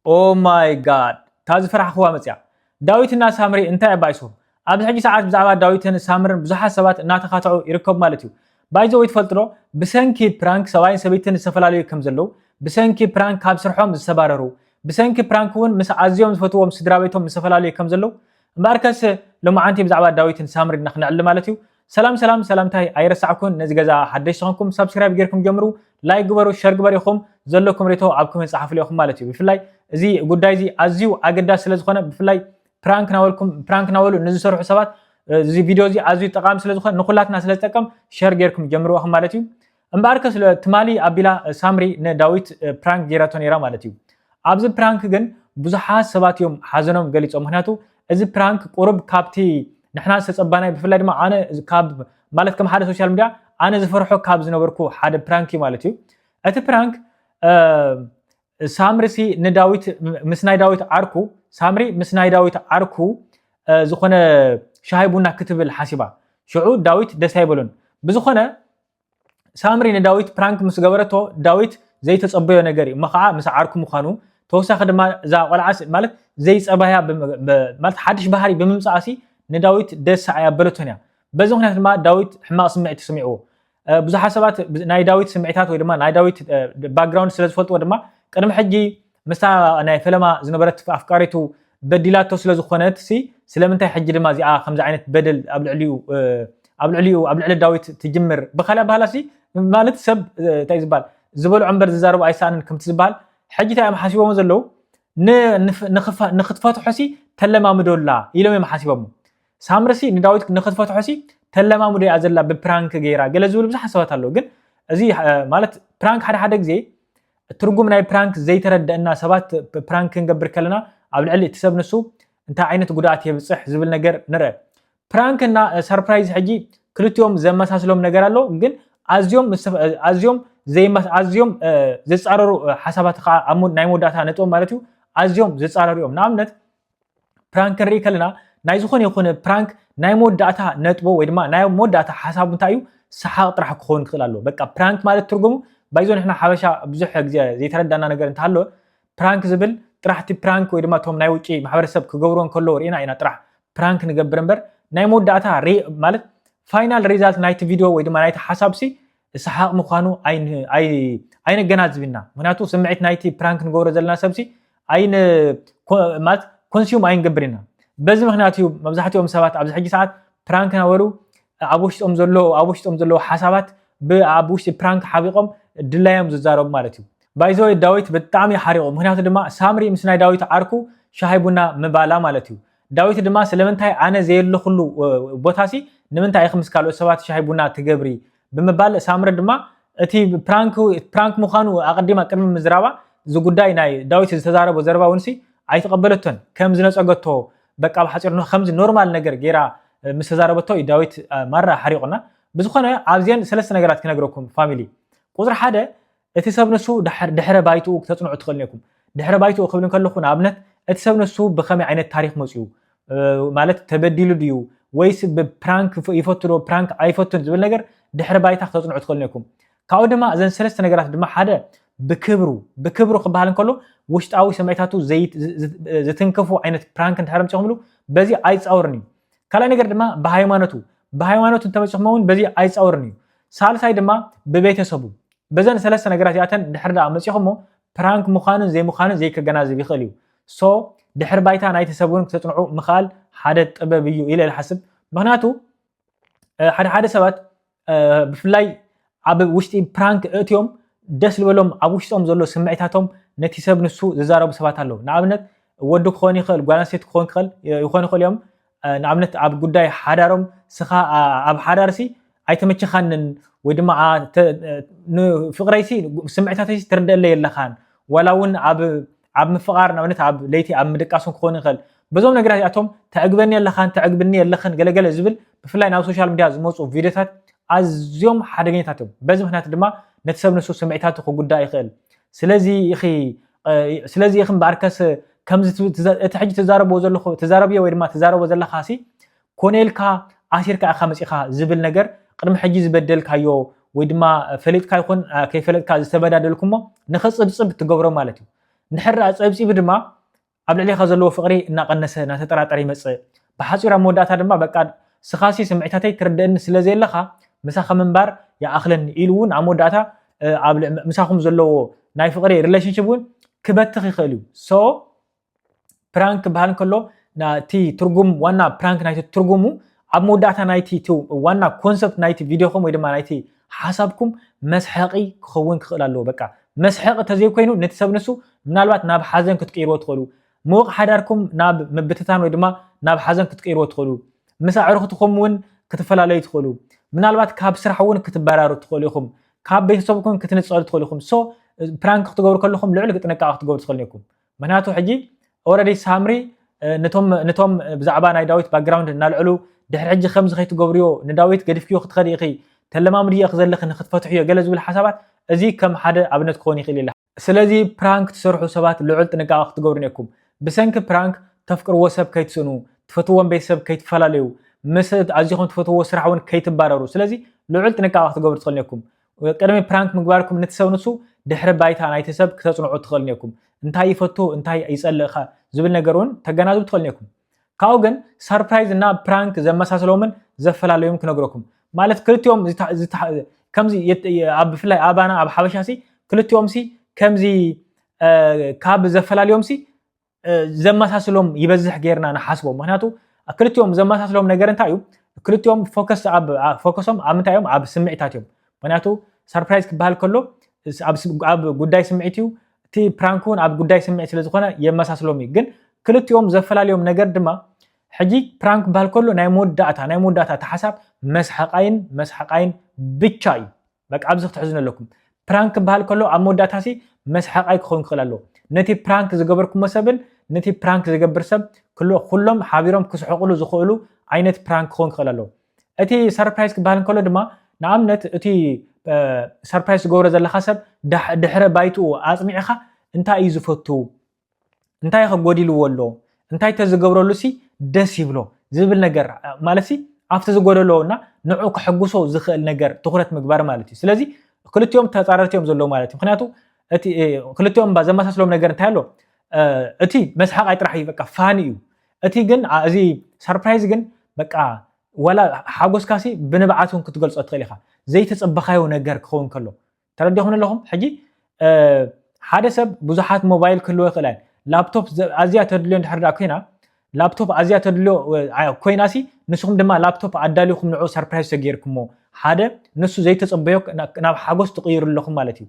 Oh my God፣ እታ ዝፈራሕኽዋ መፅያ። ዳዊትና ሳምሪ እንታይ ኣባይሶም? ኣብዚ ሕጂ ሰዓት ብዛዕባ ዳዊትን ሳምርን ብዙሓት ሰባት እናተኻትዑ ይርከቡ ማለት እዩ። ባይዘ ወይ ትፈልጥዶ? ብሰንኪ ፕራንክ ሰብኣይን ሰበይትን ዝተፈላለዩ ከም ዘለዉ፣ ብሰንኪ ፕራንክ ካብ ስርሖም ዝተባረሩ፣ ብሰንኪ ፕራንክ እውን ምስ ኣዝዮም ዝፈትዎም ስድራ ቤቶም ዝተፈላለዩ ከም ዘለዉ፣ እምበኣርከስ ሎማዓንቲ ብዛዕባ ዳዊትን ሳምሪ ኢና ክነዕሊ ማለት እዩ። ሰላም ሰላም፣ ሰላምታይ ኣይረሳዕኩን። ነዚ ገዛ ሓደሽ ዝኾንኩም ሳብስክራይብ ጌርኩም ጀምሩ፣ ላይክ ግበሩ፣ ሸር ግበሩ ኢኹም፣ ዘለኩም ሬቶ ኣብ ኮሜንት ጸሓፉ ኢኹም ማለት እዩ። ብፍላይ እዚ ጉዳይ እዚ ኣዝዩ ኣገዳሲ ስለ ዝኾነ፣ ብፍላይ ፕራንክ ናበልኩም ፕራንክ ናበሉ ንዝሰርሑ ሰባት እዚ ቪድዮ እዚ ኣዝዩ ጠቃሚ ስለ ዝኾነ፣ ንኩላትና ስለ ዝጠቀም ሸር ጌርኩም ጀምሩ ኢኹም ማለት እዩ። እምበኣርከስ ትማሊ ኣቢላ ሳምሪ ንዳዊት ፕራንክ ጌራቶ ነይራ ማለት እዩ። ኣብዚ ፕራንክ ግን ብዙሓት ሰባት እዮም ሓዘኖም ገሊጾም። ምክንያቱ እዚ ፕራንክ ቁሩብ ካብቲ ንሕና ዝተጸባናይ፣ ብፍላይ ድማ ኣነ ካብ ማለት ከም ሓደ ሶሻል ሚድያ ኣነ ዝፈርሖ ካብ ዝነበርኩ ሓደ ፕራንክ እዩ ማለት እዩ። እቲ ፕራንክ ሳምርሲ ንዳዊት ምስ ናይ ዳዊት ዓርኩ ሳምሪ ምስ ናይ ዳዊት ዓርኩ ዝኾነ ሻሂ ቡና ክትብል ሓሲባ። ሽዑ ዳዊት ደስ ኣይበሎን። ብዝኾነ ሳምሪ ንዳዊት ፕራንክ ምስ ገበረቶ ዳዊት ዘይተጸበዮ ነገር እዩ። እሞ ከዓ ምስ ዓርኩ ምዃኑ ተወሳኺ ድማ እዛ ቆልዓ ማለት ዘይጸባያ ማለት ሓድሽ ባህሪ ብምምጻእ ሲ ንዳዊት ደስ ኣያበለቶን እያ። በዚ ምክንያት ድማ ዳዊት ሕማቕ ስምዒት ተሰሚዕዎ። ብዙሓት ሰባት ናይ ዳዊት ስምዒታት ወይ ድማ ናይ ዳዊት ባክግራውንድ ስለ ዝፈልጥዎ ድማ ቅድሚ ሕጂ ምስታ ናይ ፈለማ ዝነበረት ኣፍቃሪቱ በዲላቶ ስለ ዝኾነት ሲ ስለምንታይ ሕጂ ድማ እዚኣ ከምዚ ዓይነት በደል ኣብ ልዕሊኡ ኣብ ልዕሊኡ ኣብ ልዕሊ ዳዊት ትጅምር? ብካልእ ኣባህላ ሲ ማለት ሰብ እንታይ ዝበሃል ዝበልዖ እምበር ዝዛረቡ ኣይሰኣንን ከምቲ ዝበሃል ሕጂ እንታይ እዮም ሓሲቦሞ ዘለዉ ንክትፈትሖ ሲ ተለማምዶላ ኢሎም እዮም ሓሲቦሞ። ሳምርሲ ንዳዊት ንክትፈትሖ ሲ ተለማምዶ እያ ዘላ ብፕራንክ ገይራ ገለ ዝብል ብዙሓት ሰባት ኣለዉ። ግን እዚ ማለት ፕራንክ ሓደ ሓደ ግዜ ትርጉም ናይ ፕራንክ ዘይተረደእና ሰባት ፕራንክ ክንገብር ከለና ኣብ ልዕሊ እቲ ሰብ ንሱ እንታይ ዓይነት ጉድኣት የብፅሕ ዝብል ነገር ንርአ። ፕራንክ እና ሰርፕራይዝ ሕጂ ክልቲኦም ዘመሳስሎም ነገር ኣሎ፣ ግን ኣዝዮም ኣዝዮም ኣዝዮም ዝፃረሩ ሓሳባት ከዓ ናይ መወዳእታ ነጥቦም ማለት እዩ ኣዝዮም ዝፃረሩ እዮም። ንኣብነት ፕራንክ ክንርኢ ከለና ናይ ዝኾነ ይኹን ፕራንክ ናይ መወዳእታ ነጥቦ ወይ ድማ ናይ መወዳእታ ሓሳቡ እንታይ እዩ? ሰሓቕ ጥራሕ ክኸውን ክኽእል ኣለዎ። በቃ ፕራንክ ማለት ትርጉሙ ባይዞ ንሕና ሓበሻ ብዙሕ ግዜ ዘይተረዳና ነገር እንተሃለወ ፕራንክ ዝብል ጥራሕ እቲ ፕራንክ ወይ ድማ እቶም ናይ ውጪ ማሕበረሰብ ክገብርዎ እንከለዉ ርኢና ኢና ጥራሕ ፕራንክ ንገብር እምበር ናይ መወዳእታ ማለት ፋይናል ሪዛልት ናይቲ ቪድዮ ወይ ድማ ናይቲ ሓሳብ ሲ ሰሓቕ ምዃኑ ኣይነገናዝብ ኢና። ምክንያቱ ስምዒት ናይቲ ፕራንክ ንገብሮ ዘለና ሰብ ሲ ማለት ኮንስዩም ኣይንገብር ኢና። በዚ ምክንያት እዩ መብዛሕትኦም ሰባት ኣብዚ ሕጂ ሰዓት ፕራንክ ናበሉ ኣብ ውሽጦም ዘሎ ኣብ ውሽጦም ዘለዉ ሓሳባት ኣብ ውሽጢ ፕራንክ ሓቢቖም ድላዮም ዝዛረቡ ማለት እዩ። ባይዘወይ ዳዊት ብጣዕሚ ሓሪቑ። ምክንያቱ ድማ ሳምሪ ምስ ናይ ዳዊት ዓርኩ ሻሂ ቡና ምባላ ማለት እዩ። ዳዊት ድማ ስለምንታይ ኣነ ዘየለኹሉ ቦታሲ ንምንታይ ኢኺ ምስ ካልኦት ሰባት ሻሂ ቡና ትገብሪ ብምባል ሳምሪ ድማ እቲ ፕራንክ ምዃኑ ኣቐዲማ ቅድሚ ምዝራባ እዚ ጉዳይ ናይ ዳዊት ዝተዛረቦ ዘረባ እውን ሲ ኣይተቐበለቶን። ከም ዝነጸገቶ በቃ ብሓፂሩ ከምዚ ኖርማል ነገር ገይራ ምስ ተዛረበቶ እዩ ዳዊት ማራ ሓሪቑና። ብዝኾነ ኣብዚአን ሰለስተ ነገራት ክነግረኩም ፋሚሊ። ቁፅሪ ሓደ እቲ ሰብ ንሱ ድሕረ ባይትኡ ክተፅንዑ ትኽእሉ ኢኹም። ድሕረ ባይትኡ ክብል እንከለኹ ንኣብነት እቲ ሰብ ንሱ ብኸመይ ዓይነት ታሪክ መፅኡ ማለት ተበዲሉ ድዩ ወይስ ብፕራንክ ይፈቱ ዶ ፕራንክ ኣይፈቱን ዝብል ነገር ድሕረ ባይታ ክተፅንዑ ትኽእሉ ኢኹም። ካብኡ ድማ እዘን ሰለስተ ነገራት ድማ ሓደ ብክብሩ ብክብሩ ክበሃል እንከሎ ውሽጣዊ ስምዒታቱ ዝትንክፉ ዓይነት ፕራንክ እንድሕር ኣምፂኹምሉ በዚ ኣይፃወርን እዩ። ካልኣይ ነገር ድማ ብሃይማኖቱ ብሃይማኖቱ እንተመፂኹሞ እውን በዚ ኣይፃወርን እዩ። ሳልሳይ ድማ ብቤተሰቡ በዘን ሰለስተ ነገራት እዚኣተን ድሕር ደኣ መፂኹሞ ፕራንክ ምዃኑን ዘይምዃኑን ዘይከገናዝብ ይኽእል እዩ። ሶ ድሕር ባይታ ናይቲ ሰብ እውን ክተፅንዑ ምኽኣል ሓደ ጥበብ እዩ ኢለ ዝሓስብ። ምክንያቱ ሓደ ሓደ ሰባት ብፍላይ ኣብ ውሽጢ ፕራንክ እእትዮም ደስ ዝበሎም ኣብ ውሽጦም ዘሎ ስምዒታቶም ነቲ ሰብ ንሱ ዝዛረቡ ሰባት ኣለዉ። ንኣብነት ወዲ ክኾን ይኽእል ጓል ኣንስተይቲ ክኾን ይኽእል ይኾን ይኽእል እዮም። ንኣብነት ኣብ ጉዳይ ሓዳሮም ስኻ ኣብ ሓዳርሲ ኣይተመቸኻንን ወይ ድማ ንፍቕረይሲ ስምዒታተይሲ ትርደአለ የለኻን ዋላ እውን ኣብ ምፍቓር ንኣብነት ኣብ ለይቲ ኣብ ምድቃስን ክኾን ይኽእል። በዞም ነገራት እዚኣቶም ተዕግበኒ ኣለኻን ተዕግብኒ የለኽን ገለገለ ዝብል ብፍላይ ናብ ሶሻል ሚድያ ዝመፁ ቪድዮታት ኣዝዮም ሓደገኛታት እዮም። በዚ ምክንያት ድማ ነቲ ሰብ ንሱ ስምዒታቱ ክጉዳእ ይኽእል። ስለዚ ኢኺ ስለዚ ኢኺ እምበኣርከስ ከምዚ እቲ ሕጂ ትዛረብዎ ዘለኹ ትዛረብዮ ወይ ድማ ትዛረቦ ዘለኻ ሲ ኮነ ኢልካ ኣሲርካ ኢኻ መፂኻ ዝብል ነገር ቅድሚ ሕጂ ዝበደልካዮ ወይ ድማ ፈሊጥካ ይኹን ከይፈለጥካ ዝተበዳደልኩሞ ንኸፅብፅብ ትገብሮ ማለት እዩ። እንድሕር ደኣ ጸብጺቡ ድማ ኣብ ልዕሌኻ ዘለዎ ፍቕሪ እናቐነሰ እናተጠራጠረ ይመጽእ። ብሓጺሩ ኣብ መወዳእታ ድማ በቃ ስኻሲ ስምዒታተይ ትርድእኒ ስለ ዘየለኻ ምሳኻ ምንባር ይኣኽለኒ ኢሉ እውን ኣብ መወዳእታ ኣብ ምሳኹም ዘለዎ ናይ ፍቕሪ ሪሌሽንሽፕ እውን ክበትኽ ይኽእል እዩ። ሶ ፕራንክ ክበሃል እንከሎ ናቲ ትርጉም ዋና ፕራንክ ናይቲ ትርጉሙ ኣብ መወዳእታ ናይቲ ዋና ኮንሰፕት ናይቲ ቪድዮኹም ወይ ድማ ናይቲ ሓሳብኩም መስሐቂ ክኸውን ክኽእል ኣለዎ። በቃ መስሐቂ ተዘይኮይኑ ነቲ ሰብ ንሱ ምናልባት ናብ ሓዘን ክትቅይርዎ ትኽእሉ፣ ምውቕ ሓዳርኩም ናብ ምብትታን ወይ ድማ ናብ ሓዘን ክትቅይርዎ ትኽእሉ፣ ምስ ኣዕርኽትኹም እውን ክትፈላለዩ ትኽእሉ፣ ምናልባት ካብ ስራሕ እውን ክትበራሩ ትኽእሉ ኢኹም፣ ካብ ቤተሰብኩም ክትንጸሉ ትኽእሉ ኢኹም። ሶ ፕራንክ ክትገብሩ ከለኹም ልዑል ጥንቃቐ ክትገብሩ ትኽእሉ ኢኹም። ምክንያቱ ሕጂ ኦረዲ ሳምሪ ነቶም ብዛዕባ ናይ ዳዊት ባክግራውንድ እናልዕሉ ድሕሪ ሕጂ ከምዚ ከይትገብርዮ፣ ንዳዊት ገዲፍክዮ ክትኸዲ ኢኺ፣ ተለማምድዮ ኢኺ ዘለኺ ንክትፈትሕዮ ገለ ዝብል ሓሳባት፣ እዚ ከም ሓደ ኣብነት ክኸውን ይኽእል ኢለ። ስለዚ ፕራንክ ትሰርሑ ሰባት ልዑል ጥንቃቐ ክትገብሩ ነኩም። ብሰንኪ ፕራንክ ተፍቅርዎ ሰብ ከይትስእኑ፣ ትፈትዎም ቤተሰብ ከይትፈላለዩ፣ ምስ ኣዚኹም ትፈትዎ ስራሕ እውን ከይትባረሩ። ስለዚ ልዑል ጥንቃቐ ክትገብሩ ትኽእሉ ነኩም። ቅድሚ ፕራንክ ምግባርኩም ነቲ ሰብ ንሱ ድሕሪ ባይታ ናይቲ ሰብ ክተጽንዑ ትኽእሉ ነኩም። እንታይ ይፈቱ እንታይ ይጸልእኻ ዝብል ነገር እውን ተገናዝቡ ትኽእሉ ነኩም። ካብኡ ግን ሰርፕራይዝ እና ፕራንክ ዘመሳስሎምን ዘፈላለዮም ክነግረኩም። ማለት ክልቲኦም ከምዚ ኣብ ብፍላይ ኣባና ኣብ ሓበሻ ሲ ክልቲኦም ሲ ከምዚ ካብ ዘፈላለዮም ሲ ዘመሳስሎም ይበዝሕ ጌርና ንሓስቦም። ምክንያቱ ክልቲኦም ዘመሳስሎም ነገር እንታይ እዩ? ክልቲኦም ፎከስ ኣብ ፎከሶም ኣብ ምንታይ እዮም? ኣብ ስምዒታት እዮም። ምክንያቱ ሰርፕራይዝ ክበሃል ከሎ ኣብ ጉዳይ ስምዒት እዩ። እቲ ፕራንክ እውን ኣብ ጉዳይ ስምዒት ስለዝኾነ የመሳስሎም እዩ። ግን ክልቲኦም ዘፈላልዮም ነገር ድማ ሕጂ ፕራንክ ክበሃል ከሎ ናይ መወዳእታ ናይ መወዳእታ እቲ ሓሳብ መስሓቃይን መስሓቃይን ብቻ እዩ። በቃ ኣብዚ ክትሕዝኑ ኣለኩም። ፕራንክ ክበሃል ከሎ ኣብ መወዳእታ ሲ መስሓቃይ ክኸውን ክኽእል ኣለዎ። ነቲ ፕራንክ ዝገበርኩሞ ሰብን ነቲ ፕራንክ ዝገብር ሰብ ኩሎም ሓቢሮም ክስሕቁሉ ዝኽእሉ ዓይነት ፕራንክ ክኸውን ክኽእል ኣለዎ። እቲ ሰርፕራይዝ ክበሃል እንከሎ ድማ ንኣብነት እቲ ሰርፕራይዝ ዝገብሮ ዘለካ ሰብ ድሕረ ባይትኡ ኣፅኒዕካ እንታይ እዩ ዝፈቱ እንታይ ከ ጎዲልዎ ኣሎ እንታይ ተዝገብረሉ ሲ ደስ ይብሎ ዝብል ነገር ማለት ሲ ኣብቲ ዝጎደሎ እና ንዑ ከሐጉሶ ዝኽእል ነገር ትኩረት ምግባር ማለት እዩ። ስለዚ ክልቲኦም ተፃረርቲ እዮም ዘለዉ ማለት እዩ። ምክንያቱ ክልቲኦም ባ ዘመሳስሎም ነገር እንታይ ኣሎ? እቲ መስሓቃይ ጥራሕ እዩ በቃ ፋኒ እዩ። እቲ ግን እዚ ሰርፕራይዝ ግን በቃ ዋላ ሓጎስካ ሲ ብንብዓት እውን ክትገልፆ ትኽእል ኢኻ። ዘይተፀበኻዮ ነገር ክኸውን ከሎ ተረዲኹም ኣለኹም። ሕጂ ሓደ ሰብ ብዙሓት ሞባይል ክህልዎ ይኽእል ኣይ ላፕቶፕ ኣዝያ ተድልዮ እንድሕር ዳ ኮይና ላፕቶፕ ኣዝያ ተድልዮ ኮይና ሲ ንስኹም ድማ ላፕቶፕ ኣዳሊኹም ንዑ ሰርፕራይዝ ተገይርኩሞ ሓደ ንሱ ዘይተፀበዮ ናብ ሓጎስ ትቕይሩ ኣለኹም ማለት እዩ።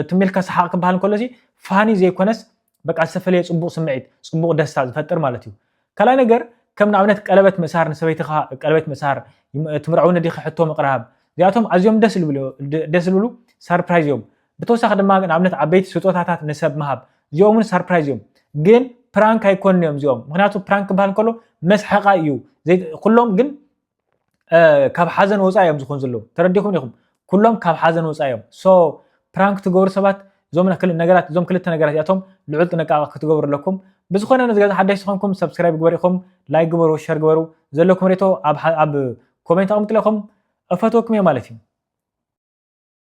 ትሚልካ ሰሓቕ ክበሃል እንከሎ ሲ ፋኒ ዘይኮነስ በቃ ዝተፈለየ ፅቡቕ ስምዒት ፅቡቕ ደስታ ዝፈጥር ማለት እዩ። ካልኣይ ነገር ከም ንኣብነት ቀለበት ምእሳር ንሰበይትኻ ቀለበት ምእሳር ትምርዐውኒ ዲኺ ሕቶ ምቕራብ እዚኣቶም ኣዝዮም ደስ ዝብሉ ደስ ዝብሉ ሰርፕራይዝ እዮም። ብተወሳኺ ድማ ንኣብነት ዓበይቲ ስጦታታት ንሰብ ምሃብ እዚኦም እውን ሰርፕራይዝ እዮም። ግን ፕራንክ ኣይኮኑን እዮም እዚኦም ምክንያቱ ፕራንክ ክበሃል ከሎ መስሓቃይ እዩ። ኩሎም ግን ካብ ሓዘን ወፃኢ እዮም ዝኾኑ ዘለዉ ተረዲኹም ኢኹም። ኩሎም ካብ ሓዘን ወፃኢ እዮም። ሶ ፕራንክ ትገብሩ ሰባት እዞም ነገራት እዞም ክልተ ነገራት እዚኣቶም ልዑል ጥንቃቐ ክትገብሩ ኣለኩም። ብዝኾነ ነዚ ገዛ ሓዳሽ ዝኾንኩም ሰብስክራይብ ግበሩ ኢኹም፣ ላይክ ግበሩ፣ ሸር ግበሩ፣ ዘለኩም ሬቶ ኣብ ኮሜንት ኣቕምጥለኹም እፈትወኩም እየ ማለት እዩ።